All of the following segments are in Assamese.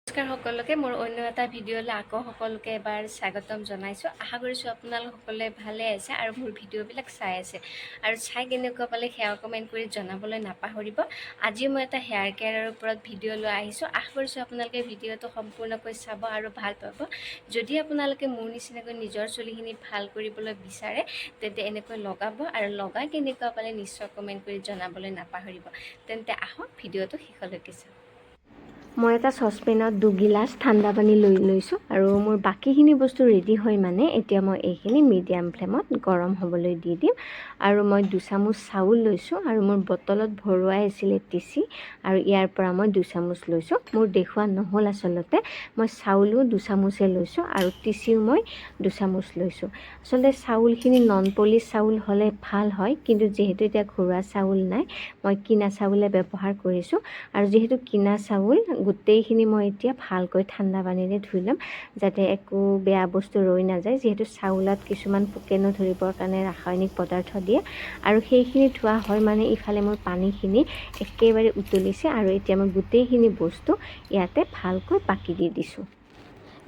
নমস্কাৰ সকলোকে, মোৰ অন্য এটা ভিডিঅ'লৈ আকৌ সকলোকে এবাৰ স্বাগতম জনাইছোঁ। আশা কৰিছোঁ আপোনালোক সকলোৱে ভালে আছে আৰু মোৰ ভিডিঅ'বিলাক চাই আছে আৰু চাই কেনেকুৱা পালে সেয়া কমেণ্ট কৰি জনাবলৈ নাপাহৰিব। আজি মই এটা হেয়াৰ কেয়াৰৰ ওপৰত ভিডিঅ' লৈ আহিছোঁ। আশা কৰিছোঁ আপোনালোকে ভিডিঅ'টো সম্পূৰ্ণকৈ চাব আৰু ভাল পাব। যদি আপোনালোকে মোৰ নিচিনাকৈ নিজৰ চুলিখিনি ভাল কৰিবলৈ বিচাৰে, তেন্তে এনেকৈ লগাব আৰু লগাই কেনেকুৱা পালে নিশ্চয় কমেণ্ট কৰি জনাবলৈ নাপাহৰিব। তেন্তে আহক, ভিডিঅ'টো শেষলৈকে চাওঁ। মই এটা চচপেনত 2 গিলাচ ঠাণ্ডা পানী লৈ লৈছোঁ আৰু মোৰ বাকীখিনি বস্তু ৰেডি হৈ মানে এতিয়া মই এইখিনি মিডিয়াম ফ্লেমত গৰম হ'বলৈ দি দিম। আৰু মই 2 চামুচ চাউল লৈছোঁ আৰু মোৰ বটলত ভৰোৱাই আছিলে তিচি আৰু ইয়াৰ পৰা মই 2 চামুচ লৈছোঁ। মোৰ দেখুওৱা নহ'ল। আচলতে মই চাউলো 2 চামুচে লৈছোঁ আৰু তিচিও মই 2 চামুচ লৈছোঁ। আচলতে চাউলখিনি নন পলিচ চাউল হ'লে ভাল হয়, কিন্তু যিহেতু এতিয়া ঘৰুৱা চাউল নাই, মই কিনা চাউলে ব্যৱহাৰ কৰিছোঁ। আৰু যিহেতু কিনা চাউল, গোটেইখিনি মই এতিয়া ভালকৈ ঠাণ্ডা পানীৰে ধুই ল'ম, যাতে একো বেয়া বস্তু ৰৈ নাযায়। যিহেতু চাউলত কিছুমান পোকে নধৰিবৰ কাৰণে ৰাসায়নিক পদাৰ্থ দিয়ে। আৰু সেইখিনি ধোৱা হয় মানে ইফালে মোৰ পানীখিনি একেবাৰে উতলিছে আৰু এতিয়া মই গোটেইখিনি বস্তু ইয়াতে ভালকৈ বাকি দি দিছোঁ।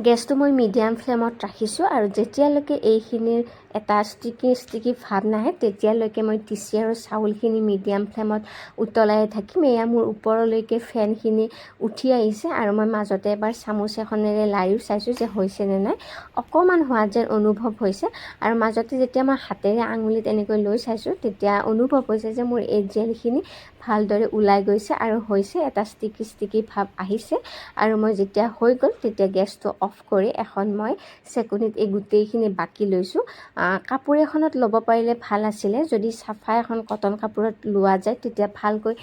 গেছটো মই মিডিয়াম ফ্লেমত ৰাখিছোঁ আৰু যেতিয়ালৈকে এইখিনিৰ এটা ষ্টিকি ষ্টিকি ভাৱ নাহে, তেতিয়ালৈকে মই তিচি আৰু চাউলখিনি মিডিয়াম ফ্লেমত উতলাই থাকিম। এয়া মোৰ ওপৰলৈকে ফেনখিনি উঠি আহিছে আৰু মই মাজতে এবাৰ চামুচ এখনেৰে লাৰিও চাইছোঁ যে হৈছেনে নাই। অকণমান হোৱা যেন অনুভৱ হৈছে আৰু মাজতে যেতিয়া মই হাতেৰে আঙুলিত এনেকৈ লৈ চাইছোঁ, তেতিয়া অনুভৱ হৈছে যে মোৰ এই জেলখিনি ভালদৰে ওলাই গৈছে আৰু হৈছে, এটা ষ্টিকি ষ্টিকি ভাৱ আহিছে। আৰু মই যেতিয়া হৈ গ'ল, তেতিয়া গেছটো অফ কৰি এখন মই চেকনিত এই গোটেইখিনি বাকি লৈছোঁ। কাপোৰ এখনত ল'ব পাৰিলে ভাল আছিলে। যদি চাফা এখন কটন কাপোৰত লোৱা যায়, তেতিয়া ভালকৈ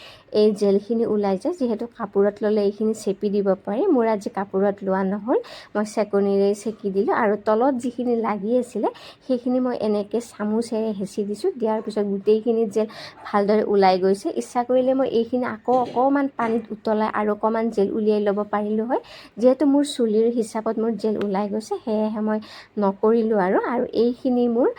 এই জেলখিনি ওলাই যায়। যিহেতু কাপোৰত ল'লে এইখিনি চেপি দিব পাৰি। মোৰ আজি কাপোৰত লোৱা নহ'ল, মই চেকনিৰে চেকি দিলোঁ আৰু তলত যিখিনি লাগি আছিলে, সেইখিনি মই এনেকৈ চামুচেৰে হেঁচি দিছোঁ। দিয়াৰ পিছত গোটেইখিনি জেল ভালদৰে ওলাই গৈছে। ইচ্ছা কৰিলে মই এইখিনি আকৌ অকণমান পানীত উতলাই আৰু অকণমান জেল উলিয়াই ল'ব পাৰিলোঁ হয়। যিহেতু মোৰ চুলিৰ হিচাপত মোৰ জেল ওলাই গৈছে, সেয়েহে মই নকৰিলোঁ আৰু। আৰু এইখিনি মোৰ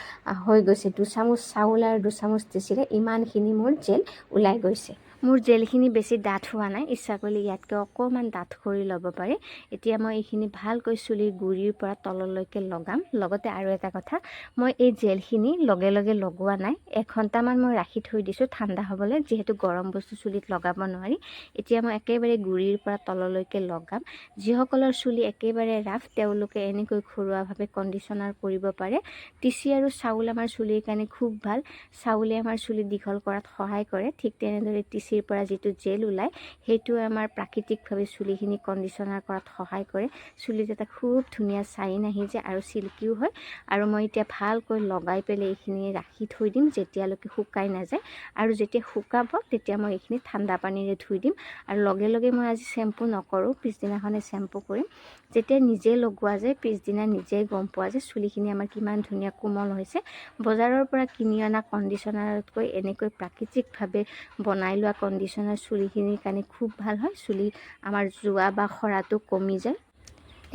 হৈ গৈছে। 2 চামুচ চাউল আৰু 2 চামুচ তিচিৰে ইমানখিনি মোৰ জেল ওলাই গৈছে। মোৰ জেলখিনি বেছি ডাঠ হোৱা নাই। ইচ্ছা কৰিলে ইয়াতকৈ অকণমান ডাঠ কৰি ল'ব পাৰি। এতিয়া মই এইখিনি ভালকৈ চুলিৰ গুৰিৰ পৰা তললৈকে লগাম। লগতে আৰু এটা কথা, মই এই জেলখিনি লগে লগে লগোৱা নাই। এঘণ্টামান মই ৰাখি থৈ দিছোঁ ঠাণ্ডা হ'বলৈ, যিহেতু গৰম বস্তু চুলিত লগাব নোৱাৰি। এতিয়া মই একেবাৰে গুৰিৰ পৰা তললৈকে লগাম। যিসকলৰ চুলি একেবাৰে ৰাফ, তেওঁলোকে এনেকৈ ঘৰুৱাভাৱে কণ্ডিশ্যনাৰ কৰিব পাৰে। তিচি আৰু চাউল আমাৰ চুলিৰ কাৰণে খুব ভাল। চাউলে আমাৰ চুলি দীঘল কৰাত সহায় কৰে। ঠিক তেনেদৰে তিচিৰ পৰা যিটো জেল ওলায়, সেইটো আমাৰ প্ৰাকৃতিকভাৱে চুলিখিনি কণ্ডিশ্যনাৰ কৰাত সহায় কৰে। চুলিত এটা খুব ধুনীয়া চাইন আহি যায় আৰু চিল্কিও হয়। আৰু মই এতিয়া ভালকৈ লগাই পেলাই এইখিনি ৰাখি থৈ দিম, যেতিয়ালৈকে শুকাই নাযায়। আৰু যেতিয়া শুকাব, তেতিয়া মই এইখিনি ঠাণ্ডা পানীৰে ধুই দিম। আৰু লগে লগে মই আজি চেম্পু নকৰোঁ, পিছদিনাখনে চেম্পু কৰিম। যেতিয়া নিজে লগোৱা যায়, পিছদিনা নিজেই গম পোৱা যায় চুলিখিনি আমাৰ কিমান ধুনীয়া কোমল হৈছে। বজাৰৰ পৰা কিনি অনা কণ্ডিশ্যনাৰতকৈ এনেকৈ প্ৰাকৃতিকভাৱে বনাই লোৱা কণ্ডিশ্যনাৰ চুলিখিনিৰ কাৰণে খুব ভাল হয়। চুলি আমাৰ যোৱা বা সৰাটো কমি যায়।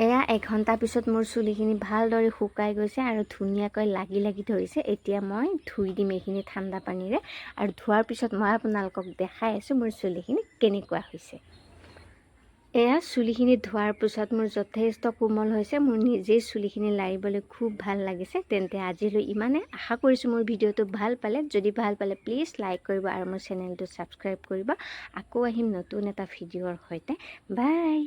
এয়া এঘণ্টা পিছত মোৰ চুলিখিনি ভালদৰে শুকাই গৈছে আৰু ধুনীয়াকৈ লাগি লাগি ধৰিছে। এতিয়া মই ধুই দিম এইখিনি ঠাণ্ডা পানীৰে আৰু ধোৱাৰ পিছত মই আপোনালোকক দেখাই আছোঁ মোৰ চুলিখিনি কেনেকুৱা হৈছে। এয়া চুলিখিনি ধোৱাৰ পিছত মোৰ যথেষ্ট কোমল হৈছে। মোৰ নিজেই চুলিখিনি লাৰিবলৈ খুব ভাল লাগিছে। তেন্তে আজিলৈ ইমানে। আশা কৰিছোঁ মোৰ ভিডিঅ'টো ভাল পালে। যদি ভাল পালে, প্লিজ লাইক কৰিব আৰু মোৰ চেনেলটো ছাবস্ক্ৰাইব কৰিব। আকৌ আহিম নতুন এটা ভিডিঅ'ৰ সৈতে। বাই।